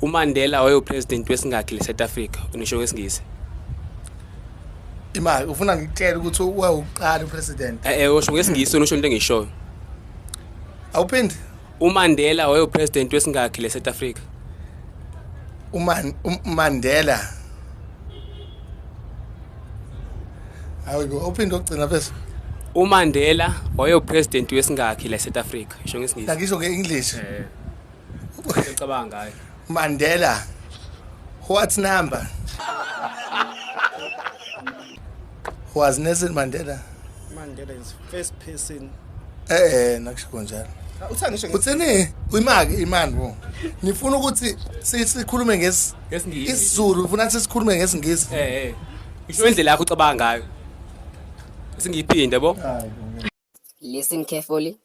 UMandela wayewu-president wesingakhi le-South Africa, unisho ngesingisi. Imali ufuna ngikutshele ukuthi wawuqala upresident. Usho ngesingisi, usho into engishoyo. Awuphindi? UMandela wayewu-president wesingakhi le-South Africa. Mandela. Hayi, uphinde ukugcina bese. UMandela wayewu-president wesingakhi le-South Africa, isho ngesingisi. Ngisho nge-English. Ngicabanga ngayo. Mandela. What number? Was Nelson Mandela? Mandela is first person. Nakusho kanjalo. Uthanda ngisho Uthini? Uyimaki imani bo. Nifuna ukuthi sikhulume ngesingisi. isiZulu, ufuna sikhulume ngesingisi. Isho indlela yakho ucabanga ngayo. Singiyiphinde bo. Listen carefully.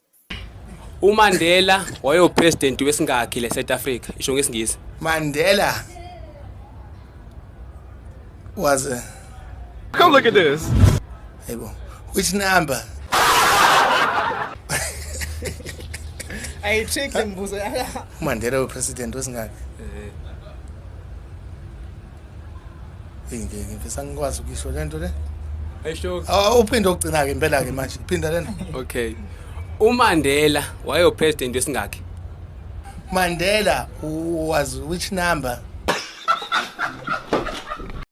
uMandela wayewu-president wesingakhi le-South Africa, isho ngesingisi. Mandela was a Come look at this. Yebo. Which number? I trick mbuzo. uMandela we-president wesingakhi? Ngeke ngifisa ngikwazi ukusho lento le. Ayisho. Uphinde ukugcina ke impela ke manje. Phinda lena. Okay. uMandela wayewu-president wesingakhi? Mandela was which number?